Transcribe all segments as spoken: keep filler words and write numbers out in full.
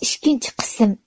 ئىككىنچى قىسىم.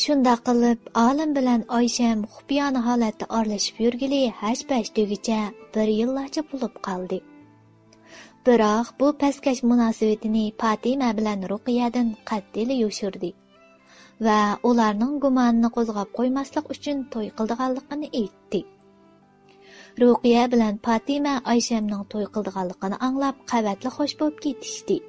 شۇنداق قىلىپ، ئالىم بىلەن ئايشەم خۇپىيانە ھالەتتە ئارىلىشىپ يۈرگىلى ھەش-پەش دېگۈچە بىر يىللارچە بولۇپ قالدى. بىراق بۇ پەسكەش مۇناسىۋىتىنى پاتىمە بىلەن رۇقىيەدىن قەتئىيلا يوشۇردى ۋە ئۇلارنىڭ گۇمانىنى قوزغاپ قويماسلىق ئۈچۈن توي قىلىدىغانلىقىنى ئېيتتى. رۇقىيە بىلەن پاتىمە ئايشەمنىڭ توي قىلىدىغانلىقىنى ئاڭلاپ، قەۋەتلا خوش بولۇپ كېتىشتى.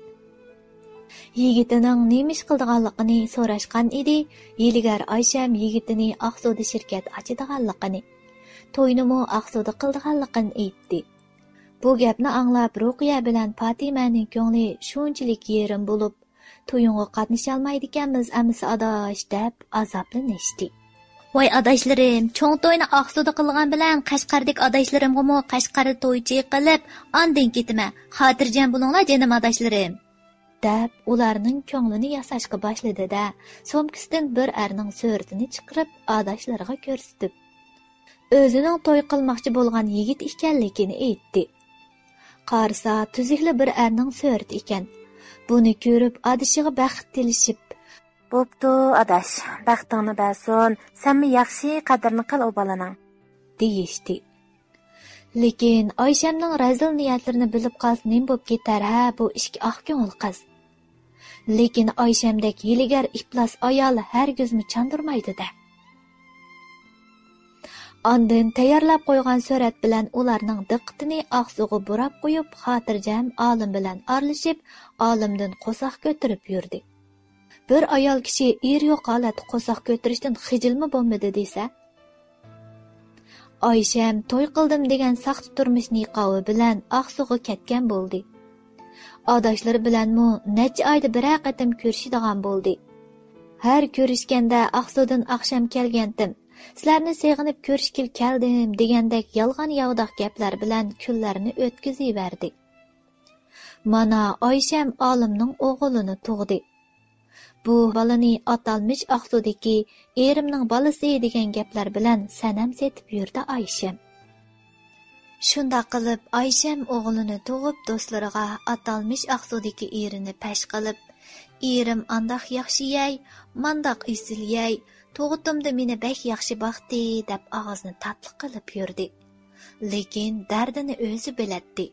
يىگىتىنىڭ نېمە ئىش قىلىدىغانلىقىنى سوراشقان ئىدى، ھىيلىگەر ئايشەم يىگىتىنى ئاقسۇدا شىركەت ئاچىدىغانلىقىنى، توينىمۇ ئاقسۇدا قىلىدىغانلىقىنى ئېيتتى. بۇ گەپنى ئاڭلاپ، رۇقىيە بىلەن پاتىمەنىڭ كۆڭلى شۇنچىلىك يېرىم بولۇپ، «تويۇڭغا قاتنىشالمايدىكەنمىز ئەمىسە ئاداش» دەپ ئازابلىنىشتى. «ۋاي ئاداشلىرىم، چوڭ توينى ئاقسۇدا قىلغان بىلەن قەشقەردىكى ئاداشلىرىمغىمۇ قەشقەردە تويچى قىلىپ، ئاندىن كېتىمەن. خاتىرجەم بولۇڭلار جېنىم ئاداشلىرىم.» دەپ ئۇلارنىڭ كۆڭلىنى ياساشقا باشلىدى-دە، سومكىسىدىن بىر ئەرنىڭ سۈرىتىنى چىقىرىپ ئاداشلىرىغا كۆرسىتىپ، ئۆزىنىڭ توي قىلماقچى بولغان يىگىت ئىكەنلىكىنى ئېيتتى. قارىسا، تۈزۈكلا بىر ئەرنىڭ سۈرىتى ئىكەن. بۇنى كۆرۈپ، ئادىشىغا بەخت تىلىشىپ، «بوپتۇ، ئاداش، بەختىڭنى بەرسۇن، سەنمۇ ياخشى قەدرىنى قىل ئۇ بالىنىڭ.» دېيىشتى. لېكىن ئايشەمنىڭ رەزىل نىيەتلىرىنى بىلىپ قالسا نېمە بوپ كېتەر ھە، بۇ ئىچكى ئاق كۆڭۈل قىز. لېكىن ئايشەمدەك ھىيلىگەر ئىپلاس ئايال ھەرگىزمۇ چاندۇرمايدۇ-دە. ئاندىن تەييارلاپ قويغان سۈرەت بىلەن ئۇلارنىڭ دىققىتىنى ئاقسۇغا بۇراپ قويۇپ، خاتىرجەم ئالىم بىلەن ئارىلىشىپ، ئالىمدىن قورساق كۆتۈرۈپ يۈردى. بىر ئايال كىشى ئېرى يوق ھالەتتە قورساق كۆتۈرۈشتىن خىجىلمۇ بولمىدى دېسە. ئايشەم توي قىلدىم دېگەن ساختا تۇرمۇش نىقابى بىلەن ئاقسۇغا كەتكەن بولدى. ئاداشلىرى بىلەنمۇ نەچچە ئايدا بىرەر قېتىم كۆرۈشىدىغان بولدى. ھەر كۆرۈشكەندە ئاقسۇدىن ئاخشام كەلگەنتىم، سىلەرنى سېغىنىپ كۆرۈشكىلى كەلدىم دېگەندەك يالغان ياۋىداق گەپلەر بىلەن كۈنلەرنى ئۆتكۈزۈۋەردى. مانا ئايشەم ئالىمنىڭ ئوغلىنى تۇغدى. بۇ بالىنى ئاتالمىش ئاقسۇدىكى ئېرىمنىڭ بالىسى دېگەن گەپلەر بىلەن سەنەم سېتىپ يۈردى ئايشەم. شۇنداق قىلىپ ئايشەم ئوغلىنى تۇغۇپ دوستلىرىغا ئاتالمىش ئاقسۇدىكى ئېرىنى پەش قىلىپ، «ئېرىم ئانداق ياخشى يەي، مانداق ئېسىل يەي، تۇغۇتۇمدا مېنى بەك ياخشى باقتى» دەپ ئاغزىنى تاتلىق قىلىپ يۈردى. لېكىن دەردىنى ئۆزى بىلەتتى.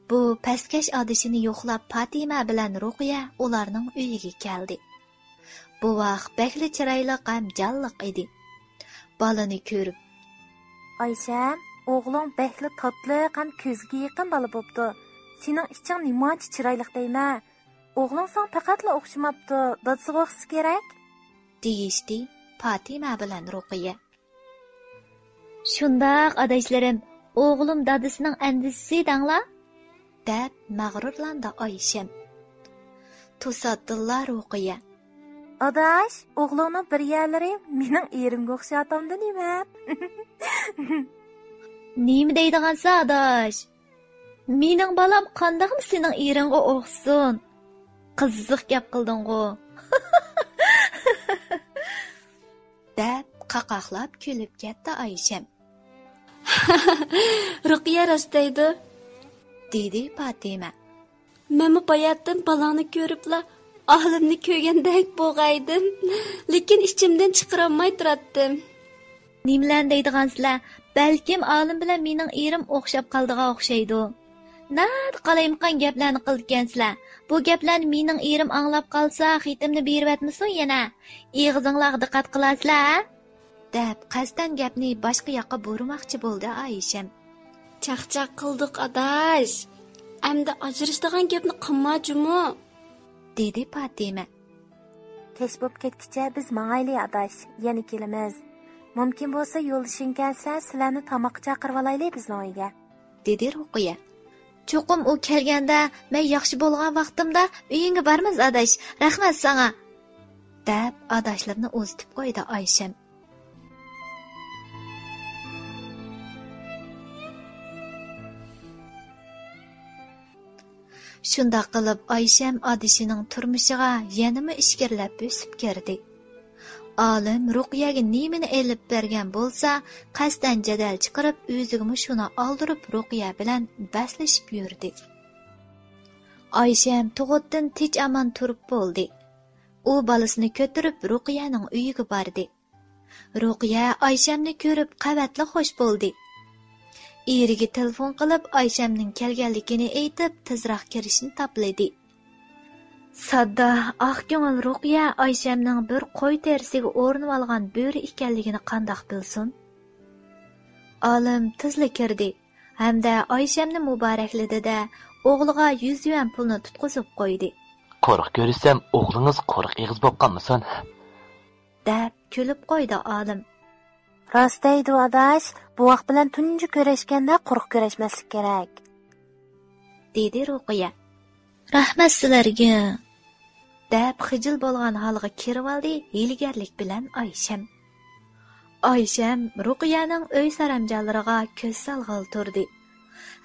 بۇ پەسكەش ئادىشىنى يوقلاپ پاتىمە بىلەن رۇقىيە ئۇلارنىڭ ئۆيىگە كەلدى. بوۋاق بەكلا چىرايلىق ھەم جانلىق ئىدى. بالىنى كۆرۈپ، «ئايشەم، ئوغلۇڭ بەكلا تاتلىق ھەم كۆزگە يېقىن بالا بوپتۇ. سېنىڭ ئىچىڭ نېمانچە چىرايلىق دەيمەن. ئوغلۇڭ ساڭا پەقەتلا ئوخشىماپتۇ، دادىسىغا ئوخشىسا كېرەك.» دېيىشتى پاتىمە بىلەن رۇقىيە. «شۇنداق، ئاداشلىرىم، ئوغلۇم دادىسىنىڭ ئەندىزىسى دەڭلا.» دەپ مەغرۇرلاندى ئايشەم. توساتتىنلا رۇقىيە، «ئاداش، ئوغلۇڭنىڭ بىر يەرلىرى مېنىڭ ئېرىمگە ئوخشاۋاتامدۇ نېمە؟» «نېمە دەيدىغانسەن، ئاداش؟ مېنىڭ بالام قانداقمۇ سېنىڭ ئېرىڭغا ئوخشىسۇن؟ قىزىق گەپ قىلدىڭغۇ.» دەپ قاقاقلاپ كۈلۈپ كەتتى ئايشەم. «رۇقىيە راست دەيدۇ.» دېدى پاتىمە. «مەنمۇ باياتىن بالاڭنى كۆرۈپلا ئالىمنى كۆرگەندەك بولغايدىم، لېكىن ئىچىمدىن چىقىرالماي تۇراتتىم.» «نېمىلەرنى دەيدىغانسىلەر؟ بەلكىم ئالىم بىلەن مېنىڭ ئېرىم ئوخشاپ قالىدىغان ئوخشايدۇ. نەدە قالايمىقان گەپلەرنى قىلىدىكەنسىلەر؟ بۇ گەپلەرنى مېنىڭ ئېرىم ئاڭلاپ قالسا، خېتىمنى بېرىۋەتمىسۇن يەنە. ئېغىزىڭلارغا دىققەت قىلارسىلەر.» دەپ، قەستەن گەپنى باشقا ياققا بۇرىماقچى بولدى ئايشەم. «چاقچاق قىلدۇق، ئاداش. ئەمدى ئاجرىشىدىغان گەپنى قىلما جۇمۇ.» دېدى پاتىمە. «كەچ بوپ كەتكۈچە بىز ماڭايلى، ئاداش. يەنە كېلىمىز. مۇمكىن بولسا، يولدىشىڭ كەلسە، سىلەرنى تاماققا چاقىرىۋالايلى بىزنىڭ ئۆيگە.» دېدى رۇقىيە. «چوقۇم ئۇ كەلگەندە، مەن ياخشى بولغان ۋاقتىمدا ئۆيۈڭگە بارىمىز، ئاداش. رەھمەت ساڭا.» دەپ، ئاداشلىرىنى ئۇزىتىپ قويدى ئايشەم. شۇنداق قىلىپ ئايشەم ئادىشىنىڭ تۇرمۇشىغا يەنىمۇ ئىچكىرىلەپ بۆسۈپ كىردى. ئالىم رۇقىيەگە نېمىنى ئېلىپ بەرگەن بولسا، قەستەن جېدەل چىقىرىپ، ئۆزىگىمۇ شۇنى ئالدۇرۇپ، رۇقىيە بىلەن بەسلىشىپ يۈردى. ئايشەم تۇغۇتتىن تىنچ-ئامان تۇرۇپ بولدى. ئۇ بالىسىنى كۆتۈرۈپ رۇقىيەنىڭ ئۆيىگە باردى. رۇقىيە ئايشەمنى كۆرۈپ قەۋەتلا خوش بولدى. ئېرىگە تېلېفون قىلىپ ئايشەمنىڭ كەلگەنلىكىنى ئېيتىپ، تېزراق كىرىشنى تاپىلىدى. ساددا، ئاق كۆڭۈل رۇقىيە ئايشەمنىڭ بىر قوي تېرىسىگە ئورىنىۋالغان بۆرە ئىكەنلىكىنى قانداق بىلسۇن؟ ئالىم تېزلا كىردى ھەمدە ئايشەمنى مۇبارەكلىدى-دە، ئوغلىغا يۈز يۈەن پۇلنى تۇتقۇزۇپ قويدى. قورۇق كۆرسەم، ئوغلىڭىز قورۇق ئېغىز بولۇپ قالمىسۇن. دەپ كۈلۈپ قويدى ئالىم. راست دەيدۇ ئاداش، بوۋاق بىلەن تۇنجى كۆرۈشكەندە قورۇق كۆرۈشمەسلىك كېرەك. دېدى رۇقىيە. رەھمەت سىلەرگە. دەپ خىجىل بولغان ھالغا كىرىۋالدى ھىيلىگەرلىك بىلەن ئايشەم. ئايشەم رۇقىيەنىڭ ئۆي سەرەمجانلىرىغا كۆز سالغىلى تۇردى.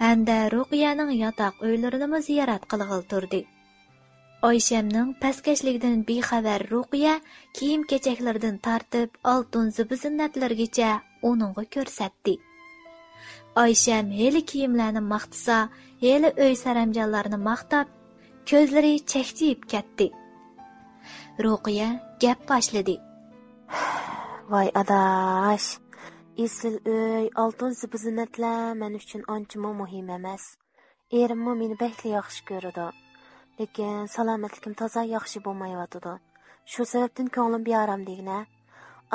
ھەمدە رۇقىيەنىڭ ياتاق ئۆيلىرىنىمۇ زىيارەت قىلغىلى تۇردى. ئايشەمنىڭ پەسكەشلىكىدىن بىخەۋەر رۇقىيە كىيىم-كېچەكلىرىدىن تارتىپ ئالتۇن زىبۇ-زىننەتلىرىگىچە ئۇنىڭغا كۆرسەتتى. ئايشەم ھېلى كىيىملەرنى ماختىسا، ھېلى ئۆي سەرەمجانلارنى ماختاپ، كۆزلىرى چەكچىيىپ كەتتى. رۇقىيە گەپ باشلىدى. ۋاي ئاداش، ئېسىل ئۆي، ئالتۇن زىبۇ-زىننەتلەر مەن ئۈچۈن ئانچىمۇ مۇھىم ئەمەس. ئېرىممۇ مېنى بەكلا ياخشى كۆرىدۇ. لېكىن سالامەتلىكىم تازا ياخشى بولمايۋاتىدۇ. شۇ سەۋەبتىن كۆڭلۈم بىئارام دېگىنە.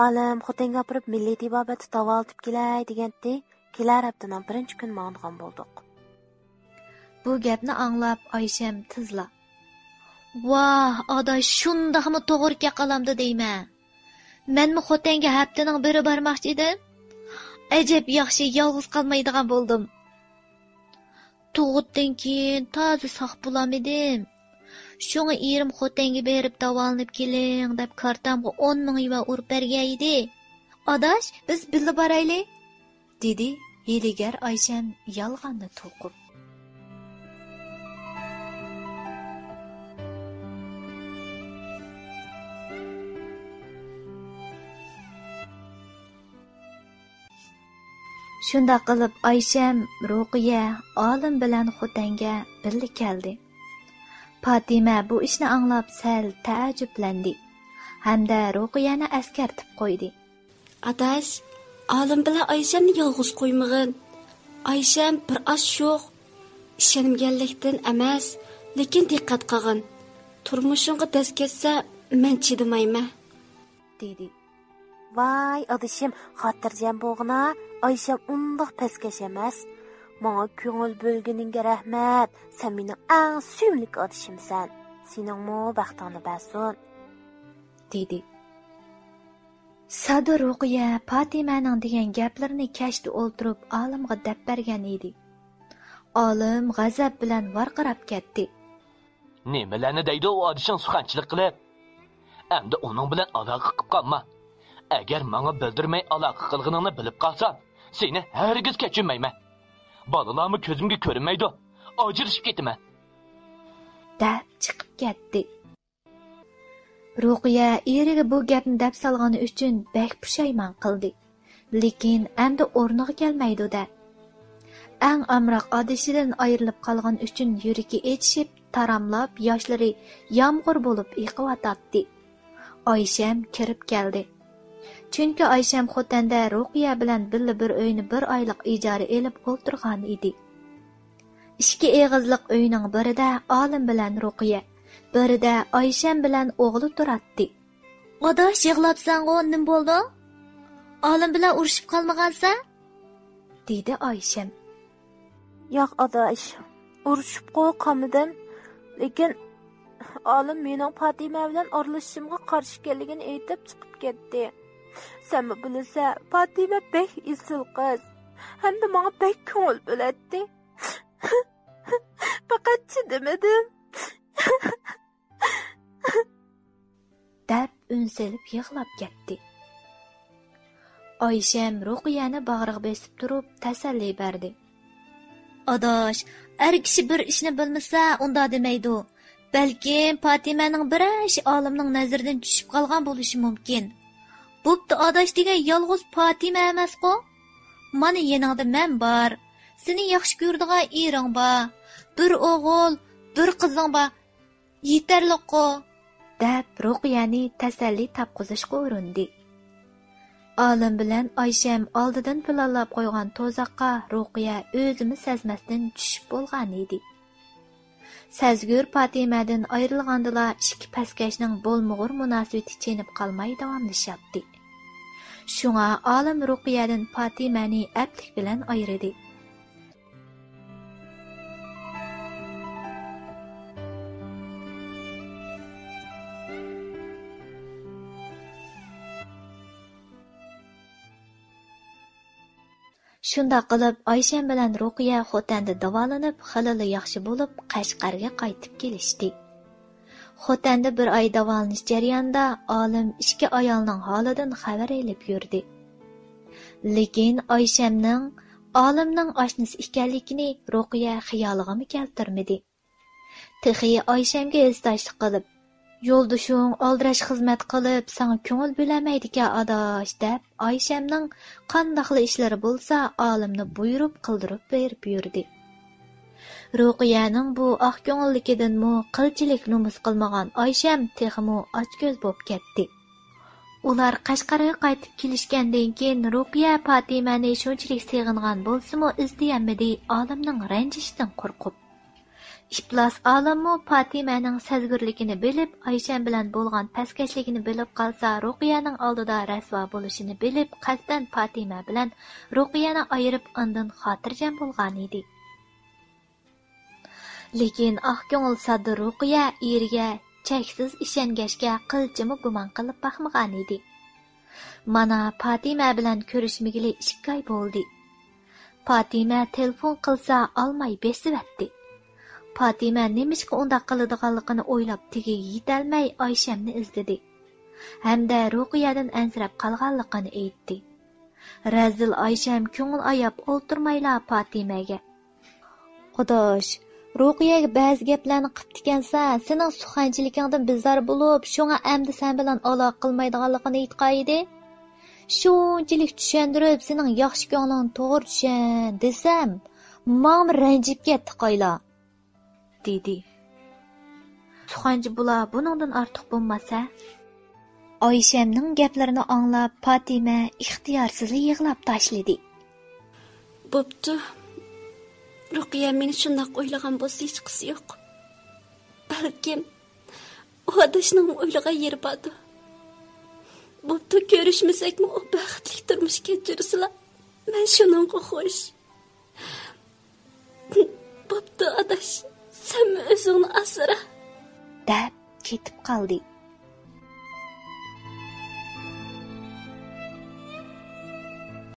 ئالىم خوتەنگە ئاپىرىپ مىللىي تېبابەتتە داۋالىتىپ كېلەي دېگەنتى. كېلەر ھەپتىنىڭ بىرىنچى كۈنى ماڭىدىغان بولدۇق. بۇ گەپنى ئاڭلاپ ئايشەم تېزلا. ۋاھ، ئاداش شۇنداقمۇ توغرا كەپ قالامدۇ دەيمەن. مەنمۇ خوتەنگە ھەپتىنىڭ بىرى بارماقچى ئىدىم. ئەجەب ياخشى، يالغۇز قالمايدىغان بولدۇم. تۇغۇتتىن كېيىن تازا ساق بولالمىدىم. شۇڭا ئېرىم خوتەنگە بېرىپ داۋالىنىپ كېلىڭ دەپ كارتامغا ئون مىڭ يۈەن ئۇرۇپ بەرگەن ئىدى. ئاداش، بىز بىللە بارايلى. دېدى ھىيلىگەر ئايشەم يالغاننى توقۇپ. شۇنداق قىلىپ ئايشەم، رۇقىيە، ئالىم بىلەن خوتەنگە بىللە كەلدى. پاتىمە بۇ ئىشنى ئاڭلاپ سەل تەئەججۈپلەندى ھەمدە رۇقىيەنى ئەسكەرتىپ قويدى. ئاداش، ئالىم بىلەن ئايشەمنى يالغۇز قويمىغىن. ئايشەم بىر ئاز شوخ، ئىشەنمىگەنلىكتىن ئەمەس، لېكىن دىققەت قىلغىن. تۇرمۇشۇڭغا دەز كەتسە، مەن چىدىمايمەن. دېدى. ۋاي ئادىشىم، خاتىرجەم بولغىنا، ئايشەم ئۇنداق پەسكەش ئەمەس. ماڭا كۆڭۈل بۆلگىنىڭگە رەھمەت، سەن مېنىڭ ئەڭ سۆيۈملۈك ئادىشىمسەن. سېنىڭمۇ بەختىڭنى بەرسۇن. دېدى. سادۇ رۇقىيە پاتىمەنىڭ دېگەن گەپلىرىنى كەچتە ئولتۇرۇپ ئالىمغا دەپ بەرگەن ئىدى. ئالىم غەزەپ بىلەن ۋارقىراپ كەتتى. نېمىلەرنى دەيدۇ ئۇ ئادىشىڭ سۇخەنچىلىك قىلىپ؟ ئەمدى ئۇنىڭ بىلەن ئالاقە قىلىپ قالما. ئەگەر ماڭا بىلدۈرمەي ئالاقە قىلغىنىڭنى بىلىپ قالسام، سېنى ھەرگىز كەچۈرمەيمەن. بالىلارمۇ كۆزۈمگە كۆرۈنمەيدۇ. ئاجرىشىپ كېتىمەن. دەپ چىقىپ كەتتى. رۇقىيە ئېرىگە بۇ گەپنى دەپ سالغىنى ئۈچۈن بەك پۇشايمان قىلدى. لېكىن ئەمدى ئورنىغا كەلمەيدۇ-دە. ئەڭ ئامراق ئادىشىدىن ئايرىلىپ قالغىنى ئۈچۈن يۈرىكى ئېچىشىپ، تاراملاپ، ياشلىرى يامغۇر بولۇپ ئېقىۋاتاتتى. ئايشەم كىرىپ كەلدى. چۈنكى ئايشەم خوتەندە رۇقىيە بىلەن بىللە بىر ئۆينى بىر ئايلىق ئىجارە ئېلىپ ئولتۇرغان ئىدى. ئىككى ئېغىزلىق ئۆينىڭ بىرىدە ئالىم بىلەن رۇقىيە، بىرىدە ئايشەم بىلەن ئوغلى تۇراتتى. ئاداش، يىغلاپسەنغۇ، نېمە بولدى؟ ئالىم بىلەن ئۇرۇشۇپ قالمىغانسەن؟ دېدى ئايشەم. ياق ئاداش، ئۇرۇشۇپقۇ قالمىدىم. لېكىن ئالىم مېنىڭ پاتىمە بىلەن ئارىلىشىشىمغا قارشى ئىكەنلىكىنى ئېيتىپ چىقىپ كەتتى. سەنمۇ بىلىسەن، پاتىمە بەك ئېسىل قىز. ھەمدە ماڭا بەك كۆڭۈل بۆلەتتى. پەقەت چىدىمىدىم. دەپ ئۈن سېلىپ يىغلاپ كەتتى. ئايشەم رۇقىيەنى باغرىغا بېسىپ تۇرۇپ تەسەللى بەردى. ئاداش، ئەر كىشى بىر ئىشنى بىلمىسە، ئۇنداق دېمەيدۇ. بەلكىم پاتىمەنىڭ بىرەر ئىش ئالىمنىڭ نەزىرىدىن چۈشۈپ قالغان بولۇشى مۇمكىن. بوپتۇ ئاداش دېگەن يالغۇز پاتىمە ئەمەسقۇ؟ مانا يېنىڭدا مەن بار. سېنى ياخشى كۆرىدىغان ئېرىڭ بار. بىر ئوغۇل، بىر قىزىڭ بار. يېتەرلىكقۇ، دەپ رۇقىيەنى تەسەللى تاپقۇزۇشقا ئۇرۇندى. ئالىم بىلەن ئايشەم ئالدىدىن پىلانلاپ قويغان تۇزاققا رۇقىيە ئۆزىمۇ سەزمەستىن چۈشۈپ بولغان ئىدى. سەزگۈر پاتىمەدىن ئايرىلغاندىلا ئىككى پەسكەشنىڭ بولمىغۇر مۇناسىۋىتى چېنىپ قالماي داۋاملىشاتتى. شۇڭا ئالىم رۇقىيەدىن پاتىمەنى ئەپلىك بىلەن ئايرىدى. شۇنداق قىلىپ، ئايشەم بىلەن رۇقىيە خوتەندە داۋالىنىپ، خېلىلا ياخشى بولۇپ، قەشقەرگە قايتىپ كېلىشتى. خوتەندە بىر ئاي داۋالىنىش جەريانىدا ئالىم ئىككى ئايالنىڭ ھالىدىن خەۋەر ئېلىپ يۈردى. لېكىن ئايشەمنىڭ ئالىمنىڭ ئاشنىسى ئىكەنلىكىنى رۇقىيە خىيالىغىمۇ كەلتۈرمىدى. تېخى ئايشەمگە ھېسداشلىق قىلىپ، «يولدىشىڭ ئالدىراش خىزمەت قىلىپ، ساڭا كۆڭۈل بۆلەلمەيدىكەن، ئاداش» دەپ، ئايشەمنىڭ قانداقلا ئىشلىرى بولسا، ئالىمنى بۇيرۇپ قىلدۇرۇپ بېرىپ يۈردى. رۇقىيەنىڭ بۇ ئاق كۆڭۈللۈكىدىنمۇ قىلچىلىك نومۇس قىلمىغان ئايشەم تېخىمۇ ئاچكۆز بولۇپ كەتتى. ئۇلار قەشقەرگە قايتىپ كېلىشكەندىن كېيىن، رۇقىيە پاتىمەنى شۇنچىلىك سېغىنغان بولسىمۇ، ئىزدىيەلمىدى، ئالىمنىڭ رەنجىشىدىن قورقۇپ. ئىپلاس ئالىممۇ پاتىمەنىڭ سەزگۈرلۈكىنى بىلىپ، ئايشەم بىلەن بولغان پەسكەشلىكىنى بىلىپ قالسا، رۇقىيەنىڭ ئالدىدا رەسۋا بولۇشىنى بىلىپ، قەستەن پاتىمە بىلەن رۇقىيەنى ئايرىپ، ئاندىن خاتىرجەم بولغانىدى. لېكىن ئاق كۆڭۈل ساددا رۇقىيە ئېرىگە چەكسىز ئىشەنگەچكە، قىلچىمۇ گۇمان قىلىپ باقمىغانىدى. مانا، پاتىمە بىلەن كۆرۈشمىگىلى ئىككى ئاي بولدى. پاتىمە تېلېفون قىلسا، ئالماي بېسىۋەتتى. پاتىمە نېمىشقا ئۇنداق قىلىدىغانلىقىنى ئويلاپ، تېگىگە يېتەلمەي ئايشەمنى ئىزدىدى ھەمدە رۇقىيەدىن ئەنسىرەپ قالغانلىقىنى ئېيتتى. رەزىل ئايشەم كۆڭۈل ئاياپ ئولتۇرمايلا پاتىمەگە: «قۇداش، رۇقىيەگە بەزى گەپلەرنى قىپتىكەنسەن، سېنىڭ سۇخەنچىلىكىڭدىن بىزار بولۇپ، شۇڭا ئەمدى سەن بىلەن ئالاقە قىلمايدىغانلىقىنى ئېيتقانىدى. شۇنچىلىك چۈشەندۈرۈپ، سېنىڭ ياخشى كۆڭلۈڭنى توغرا چۈشەن دېسەم، ماڭىمۇ رەنجىپ كەتتى قايلا» دېدى. سۇخەنچى بۇلار بۇنىڭدىن ئارتۇق بولماس ھە؟ ئايشەمنىڭ گەپلىرىنى ئاڭلاپ، پاتىمە ئىختىيارسىزلا يىغلاپ تاشلىدى. بوپتۇ. رۇقىيە مېنى شۇنداق ئويلىغان بولسا ھېچقىسى يوق. بەلكىم ئۇ ئاداشنىڭمۇ ئويلىغان يېرى باردۇ. بوپتۇ، كۆرۈشمىسەكمۇ ئۇ بەختلىك تۇرمۇش كەچۈرسىلا، مەن شۇنىڭغا خوش. بوپتۇ ئاداش، سەنمۇ ئۆزۈڭنى ئاسرا. دەپ كېتىپ قالدى.